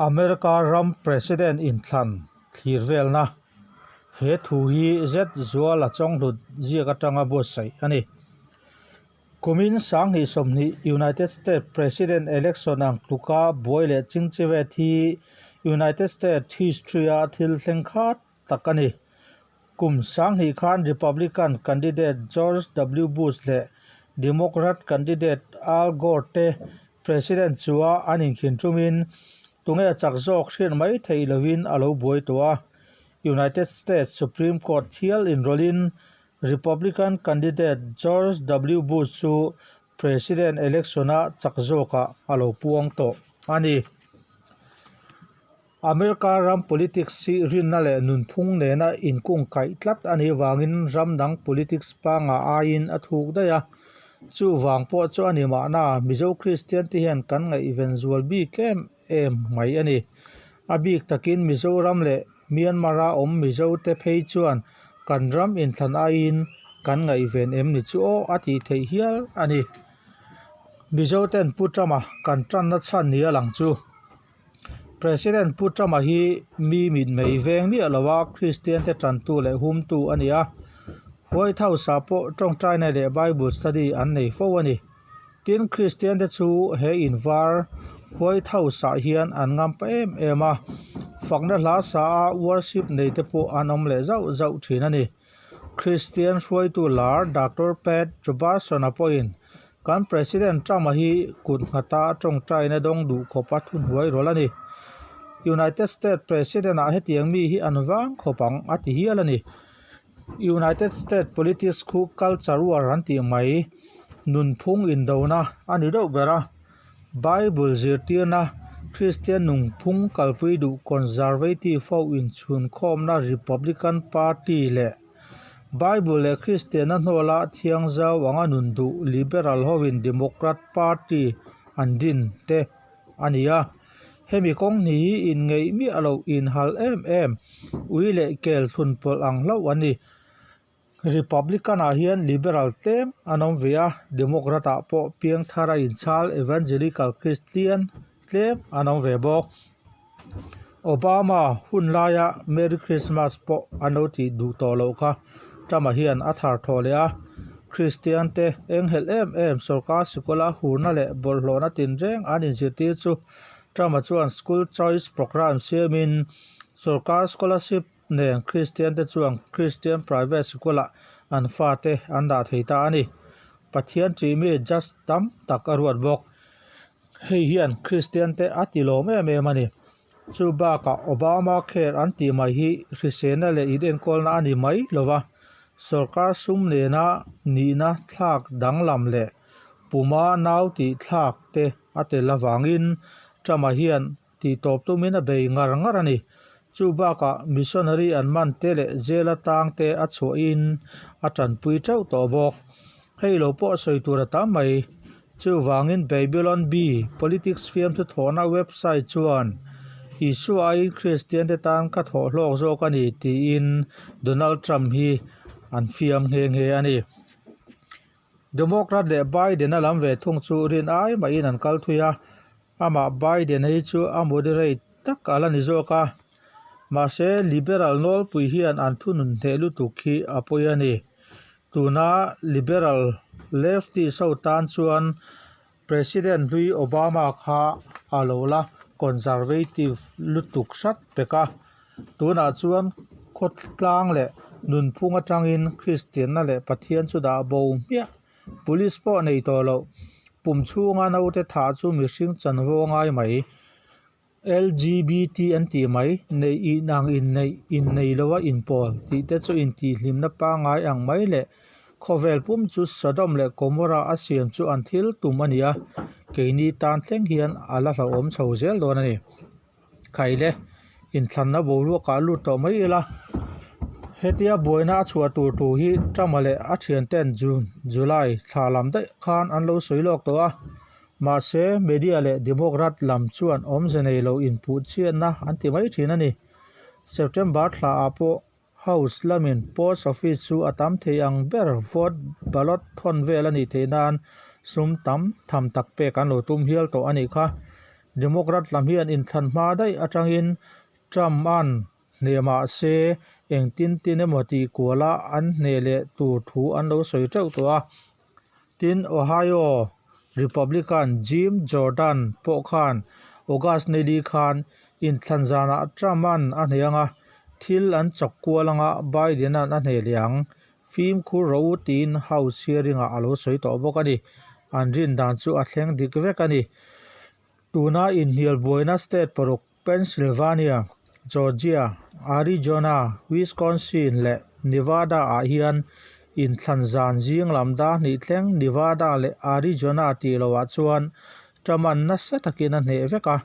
America ram President inthlan thlir velna he thu hi zet zual a chawng hlut ziak atanga buatsaih a ni. Kumin sanghnih sawmhnih United States President election ang tluka buai leh chingchivet hi United States history-a thil thleng khat tak a ni. Kum sanghnih khan Republican candidate George W. Bush leh Democrat candidate Al Gore te President chua an inkhin tumin tunge chak zawk hriat mai theih lovin a lo buai tawh a. United States Supreme Court hial inrawlhin Republican candidate George W. Bush chu President election-a chak zawkah a lo puang tawh a ni. America ram politics hi rinna leh nunphung nena inkungkaih tlat a nih vangin ram dang politics panga aiin a thuk daih a. Chuvang pawh chu a ni mahna Mizo Kristian te hian kan ngaihven zual bik em em mai a ni. A bik takin Mizoram leh Myanmar-a awm Mizote phei chuan kan ram inthlan aiin kan ngaihven em ni chu aw a tih theih hial a ni. Mizoten Pu Trump-a kan tanna chhan ni a lang chu. President Pu Trump-a hi mi mitmei veng miah lova Kristiante tantu leh humtu a ni a. White House-ah pawh tawngtaina leh Bible study an nei fo a ni. Tin, Kristiante chu he in var White House-ah hian an ngam pa em em a, fakna hla sa a worship nei te pawh an awm leh zauh zauh thin a ni. Kristian hruaitu lar Doctor Pat Robertson-a pawhin kan President Trump-a hi kut nghata tawngtaina dawng duh khawpa thunhuai rawlh a ni. United States President-ah hetiang mi hi an vang khawp ang a ti hial a ni. United States politics khu culture war an tih mai nunphung indona a ni deuh ber a, Bible zirtirna Kristian nungphung kalpui duh Conservative ho inchhunkhawmna Republican Party leh Bible leh Kristianna hnawla thiangzau anga nun duh Liberal hoin Democrat Party an din te a ni a. Hemi kawng hnih hi inngeih miah loh inhal em em ui leh kel thlun pawlh ang hlauh a ni. Republican ah hian Liberal tlem an awm ve a, Democrat ah pawh piangthar a inchhal Evangelical Christian tlem an awm ve bawk. Obama hun laia Merry Christmas pawh an lo tih duh tawh loh kha Trump-a hian a thar thawh leh a. Kristian te enghelh em em sorkar sikula hurna leh bawlhhlawhna tinreng an inzirtir chu Trump-a chuan School Choice Program siamin sorkar scholarship nen Kristian te chuan Kristian private sikulah an fate an dah thei ta a ni. Pathian ṭihmi judge tam tak a ruat bawk. Hei hian Kristian te a ti lawm em em a ni. Chu bakah Obama Care an tih mai hi hriselna leh inenkawlna a ni mai lo va, sorkar sum nena nihna thlak danglam leh puma nau tih thlak te a tel avangin Trump-a hian tih tawp tumin a bei ngar ngar a ni. Chu bakah missionary an man te leh jail atang te a chhuahin a tanpui teuh tawh bawk. Hei lo pawh sawi tur a tam mai. Chuvangin Babylon Bee politics fiamthu thawhna website chuan Isua aiin Kristiante tan ka thawh hlawk zawk a ni tiin Donald Trump hi an fiam nghe nghe a ni. Democrat leh Biden a lam ve thung chu rin ai mahin an kal thui a, amah Biden hi chu a moderate tak a la ni zawk a, mahse liberal nawlpui hian an thunun hneh lutuk hi a pawi a ni. Tuna Liberal Leftist ho tan chuan President hlui Obama kha a lo la conservative lutuk hrat pek a. Tunah chuan khawtlang leh nunphung atangin Kristianna leh Pathian chu dah bo hmiah. Police pawh nei tawh loh. Pum chhunga naute thah chu mihring chanvo a ngai mai. LGBT an tih mai, neih inang inneih, innei loa inpawl tih te chu intihhlimna pangngai ang mai leh khawvel pum chu Sodom leh Gomorrah a siam chu an thil tum a ni a, keini tan thleng hian a la hlauhawm chho zel dawn a ni. Khaile, inthlanna boruakah lut tawh mai ila, hetia buaina a chhuah tur thu hi Trump-a leh a thianten June, July thla lam daih khan an lo sawi lawk tawh a. Mahse, media leh Democrat lam chuan awmze nei lo inpuh chhiatna an ti mai thin a ni. September thlaah pawh House lamin Post Office chu a tam thei ang ber vote ballot thawn vel a nih theih nan sum tam tham tak pek an lo tum hial tawh a nih kha. Democrat lam hian inthlan hma daih atangin Trump-a'n hneh mah se engtin tin emaw tih kuala an hneh leh tur thu an lo sawi teuh tawh a. Tin, Ohio Republican Jim Jordan pawh khan August nili khan inthlan zanah Trump-a'n a hneh ang a, thil an chawk kual anga Biden-a'n a hneh leh ang. Fimkhur rawh u tiin House hearing-ah a lo sawi tawh bawk a ni. An rin dan chu a thleng dik vek a ni. Tuna inhnial buaina state paruk Pennsylvania, Georgia, Arizona, Wisconsin leh Nevada-ah hian inthlan zan zing lam dar hnih thleng Nevada leh Arizona tih loah chuan Trump-a'n nasa takin a hneh vek a.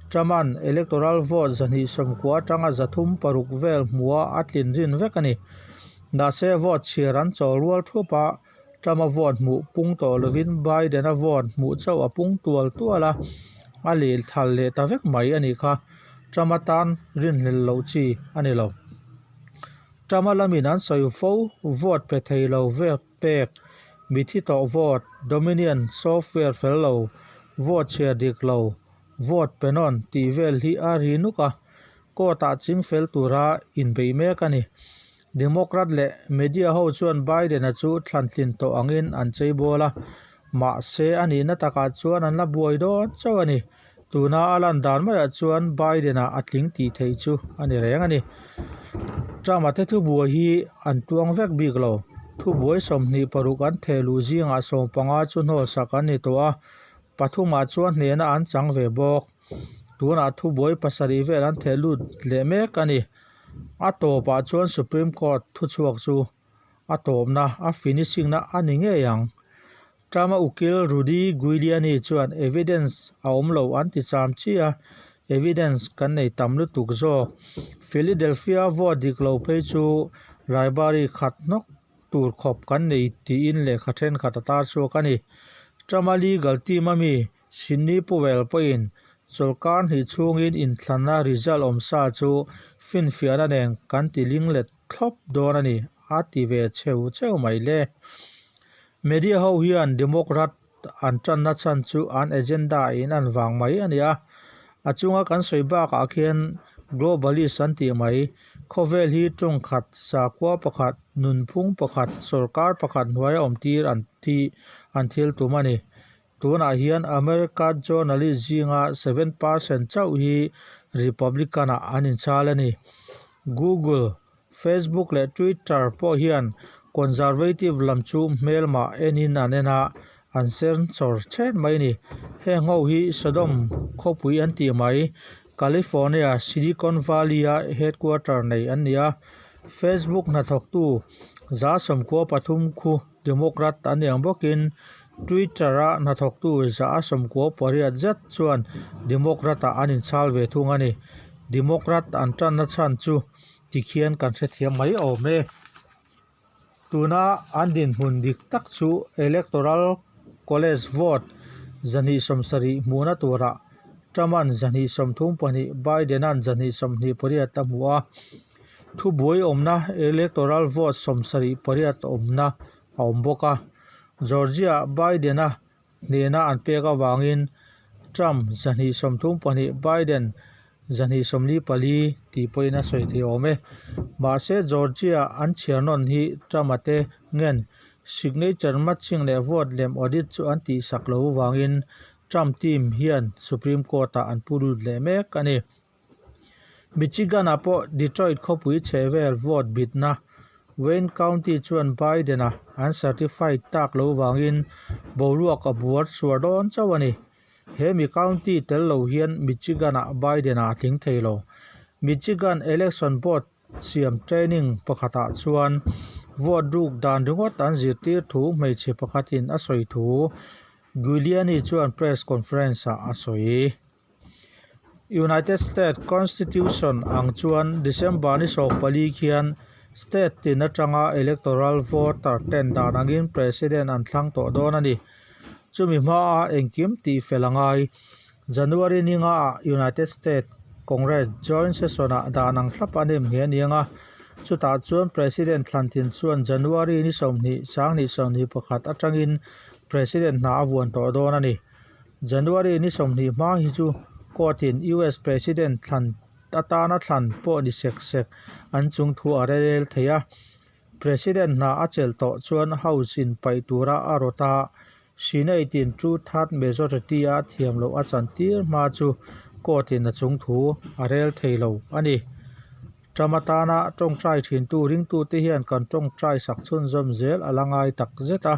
Trump-a'n electoral vote 290 atanga 306 vel hmuha a tlin rin vek a ni. Mahse vote chhiar an chawl rual thup a. Trump-a vote hmuh pung tawh lovin Biden-a vote hmuh chauh a pung tual tual a, a leh thal leh ta vek mai a nih kha. Trump-a tan rinhlelh loh chi a ni lo. Trump-a lamin an sawi fo, vote pe thei lo vote pek, mithi tawh vote, Dominion software fel lo, vote chhiar dik lo, vote pe nawn tih vel hi a ri nuk a, court-ah ching fel tura inbeih mek a ni. Democrat leh media ho chuan Biden-a chu thlantlin tawh angin an chei bawl a, mahse a nihna takah chuan an la buai dawn chauh a ni. Tuna a lan dan maiah chuan Biden-a a tling tih theih chu a ni reng a ni. Trump-a te thubuai hi an tuang vek bik lo. Thubuai 26 an theh luh zingah 15 chu hnawlsak an ni tawh a, pathumah chuan hnehna an chang ve bawk. Tunah thubuai pasarih vel an theh lut leh mek a ni. A tawpah chuan Supreme Court thuchhuak chu a tawpna, a finishing na a ni ngei ang. Trump-a ukil Rudy Giuliani chuan evidence a awm lo an ti cham chi a, evidence kan nei tam lutuk zawk. Philadelphia vote dik lo phei chu raibari khat hnawk tur khawp kan nei tiin lehkha thenkhat a tar chhuak a ni. Trump-a legal team a mi Sidney Powell pawhin chawlhkar hnih chhungin inthlanna result awm sa chu finfiahna nen kan ti ling let thlawp dawn a ni, a ti ve cheu cheu mai le. Media ho hian Democrat an tanna chhan chu an agenda in an vang mai a ni a, a chunga kan sawi bakah khian globalist an tih mai, khawvel hi tawng khat, sakhua pakhat, nunphung pakhat, sorkar pakhat hnuaia awmtir an tih an thil tum a ni. Tunah hian America journalist zinga 7% chauh hi Republican-ah an inchhal a ni. Google, Facebook leh Twitter pawh hian conservative lam chu hmelmah enin an en a, an censor chhen mai a ni. Heng ho hi Sodom khawpui an tih mai, California Silicon Valley-a headquarter nei an ni a. Facebook hnathawktu 93 khu Democrat an ni ang bawkin Twitter-a hnathawktu 98 zet chuan Democrat-ah an inchhal ve thung a ni. Democrat an tanna chhan chu tikhian kan hrethiam mai awm e. Tuna an dinhmun dik tak chu Electoral College vote 270 hmuhna turah Trump-a'n 232, Biden-a'n 228 a hmu a. Thubuai awmna electoral vote 78 awmna a awm bawk a. Georgia-ah Biden-a hnehna an pek avangin Trump 232, Biden 244 tih pawhin a sawi thei awm e. Mahse Georgia-ah an chhiar nawn hi Trump-a te ngen signature matching leh vote lem audit chu an tihsak lo avangin Trump team hian Supreme Court-ah an pu lut leh mek a ni. Michigan-ah pawh Detroit khawpui chhehvel vote bitna Wayne County chuan Biden-a an certified tak lo vangin boruak a buar chhuar dawn chauh a ni. He mi county tel lo hian Michigan-ah Biden-a a tling thei lo. Michigan Election Board siam training pakhatah chuan vote ruk dan ringawt an zirtir thu hmeichhe pakhatin a sawi thu Giuliani chuan press conference-ah a sawi. United States Constitution ang chuan December ni 14 khian state tin atanga electoral voter ten dan angin President an thlang tawh dawn a ni. Chumi hmaa engkim tih fel a ngai. January ni ngaah United States Congress Joint Session-ah dan ang thlap a nem nghe aniang a, chutah chuan President Thlantin chuan January ni 20, 2021 atangin President hna a vuan tawh dawn a ni. January ni 20 hma hi chu court-in US President thlan atana thlan pawh ni sek sek an chung thu a rel thei a. President hna a chelh tawh chuan House in paih tura a rawt a, Senate in two third majority a thiam loh a chan tir hma chu court in a chung thu a rel thei lo a ni. Trump atana tawngtai thintu ringtute hian kan tawngtai sak chhunzawm zel a la ngai tak zet a,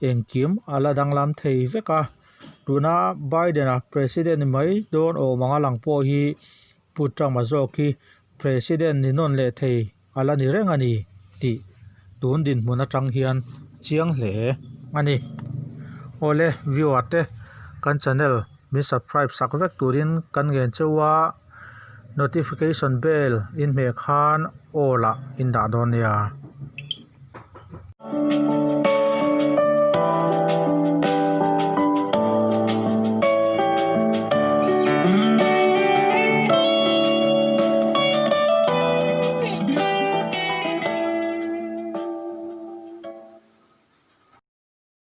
engkim a la danglam thei vek a. Tuna Biden-a President ni mai dawn awm anga lang pawh hi Pu Trump-a zawk hi President ni nawn leh thei a la ni reng a ni tih tun dinhmun atang hian chiang hle a ni. Awle viewer te kan channel min subscribe sak vek turin kan ngen cheu a, notification bell in hmeh khan all ah in dah dawn nia.